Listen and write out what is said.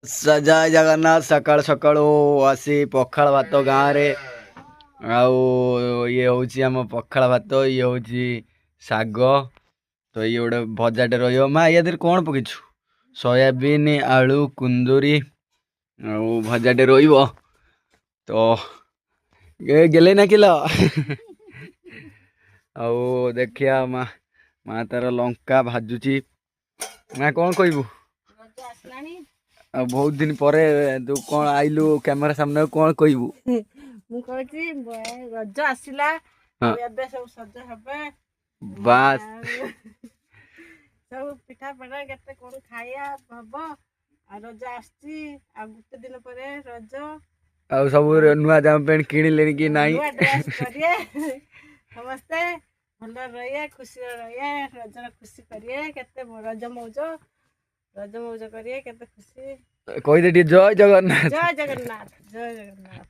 ଜୟ ଜଗନ୍ନାଥ। ସକାଳୁ ସକାଳୁ ଆସି ପଖାଳ ଭାତ ଗାଁରେ। ଆଉ ଇଏ ହେଉଛି ଆମ ପଖାଳ ଭାତ, ଇଏ ହେଉଛି ଶାଗ, ତ ଇଏ ଗୋଟେ ଭଜାଟେ ରହିବ। ମା, ୟା ଦେହରେ କ'ଣ ପକେଇଛୁ? ସୋୟାବିନ୍, ଆଳୁ, କୁନ୍ଦୁରି ଆଉ ଭଜାଟେ ରହିବ। ତ ଏ ଗେଲେ ନା କିଲ। ଆଉ ଦେଖିବା, ମା ତାର ଲଙ୍କା ଭାଜୁଛି। ମା, କ'ଣ କହିବୁ? ରଜ ଆସିଲାଣି। ଆଉ ବହୁତ ଦିନ ପରେ ତୁ କ'ଣ ଆଇଲୁ କ୍ୟାମେରା ସାମ୍ନାକୁ, କ'ଣ କହିବୁ? ମୁଁ କହୁଛି, ରଜ ଆସିଲା। ହଁ। ଆଉ ଏବେ ସବୁ ସଜ ହେବେ। ବାସ୍। ଆଉ ସବୁ ପିଠା ପଣା, କେତେ କଣ ଖାଇବା ହବ। ଆଉ ରଜ ଆସୁଛି, ଆଉ ଗୋଟେ ଦିନ ପରେ ରଜ। ଆଉ ସବୁ ନୂଆ ଜାମା ପ୍ୟାଣ୍ଟ କିଣିଲେଣି କି ନାହିଁ? ନୂଆ ଡ୍ରେସ୍ କରିବେ ସମସ୍ତେ, ଭଲ ରହିବେ, ଖୁସିରେ ରହିବେ, ରଜର ଖୁସି କରିବେ, କେତେ ରଜ ମଉଜ କରିବେ, କେତେ ଖୁସି। କହିଦେ ଟିକେ ଜୟ ଜଗନ୍ନାଥ। ଜୟ ଜଗନ୍ନାଥ, ଜୟ ଜଗନ୍ନାଥ।